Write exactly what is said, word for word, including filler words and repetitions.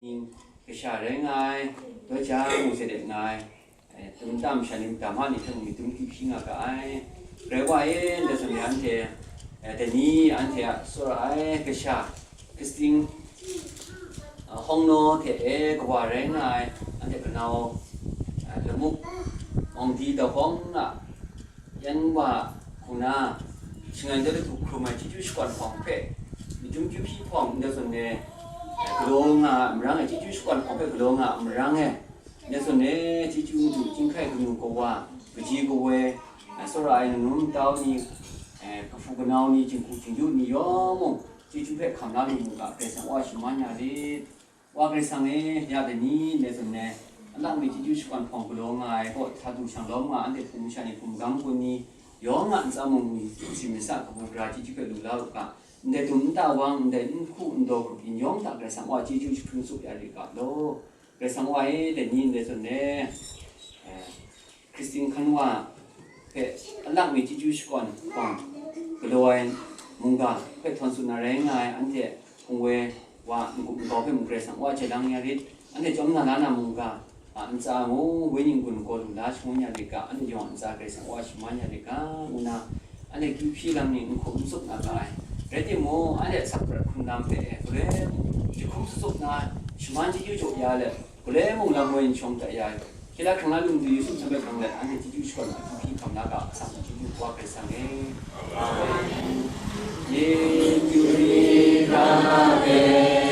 Ning kasha rai nga ai, daw ja mu se de nga ai, eh, tum tam sha ning dam hta ni hte mung myit dum hpyi nga ga ai. Grai wa e, ndai zawn e anhte, eh, dai ni anhte a tsawra ai kasha, Christine, ah, Hongnaw hte e kawa rai nga ai, anhte kanau, eh, Lamuk Mawngdi Dahkawng a yan wa hku na, shangai de latu hkrum ai chyeju shakawn hpawng hpe, myit dum kyu hpyi hpawng ndai zawn e, eh, galaw nga a marang e, chyeju shakawn hpawng hpe galaw nga a marang e, ndai zawn e, chyeju madu chyinghkai kanu kawa, kaji kawoi, eh, tsawra ai nanu ntau ni, eh, kahpu kanau ni, jinghku jingyu ni yawng mung, chyeju hpe hkam la lu mu ga, Karai Kasang Wa shaman ya rit. Wa Karai Kasang e, ya dai ni ndai zawn e, alak mi chyeju shakawn hpawng galaw nga ai kaw, sa du shang lawm nga, anhte hpung masha ni, hpung magam kun ni, yawng a ntsa mung ni, si masa kabu gara chyeju hpe lu la u ga, ndai dum nta wang, ndai n hku n daw grup yin yawng hta Karai Kasang Wa chyeju jahkrum tsup ya rit ga law. Karai Kasang Wa e, dai ni ndai zawn e, eh, Christine Hkanwa hpe alak mi chyeju shakawn hpawng galaw ai mungga hpe htawn tsun na rai nga ai, anhte hpung woi wa n-gup nkau hpe mung Karai Kasang Wa chye lang ya rit, anhte chyawm na la na mungga, a, ntsa ngu wenyi n-gun gaw lu la shangun ya rit ga, anhte yawng a ntsa Karai Kasang Wa shaman ya rit ga, ngu na, anhte kyu hpyi lam ni n hkum n tsup na ga ai. Rai timung, anhte a sakprat hkrung lam hpe e, galoi mung jahkrum tsup na, shaman chyeju jaw ya let, galoi mung lam woi n shawng dat ya ai. Hkye la hkrang la lung du Yesu hpang de hkrang let, anhte chyeju shakawn a hpyi hkam la ga, asak chyeju Wa Karai Kasang e. Amen. Ye kyu ri ga de.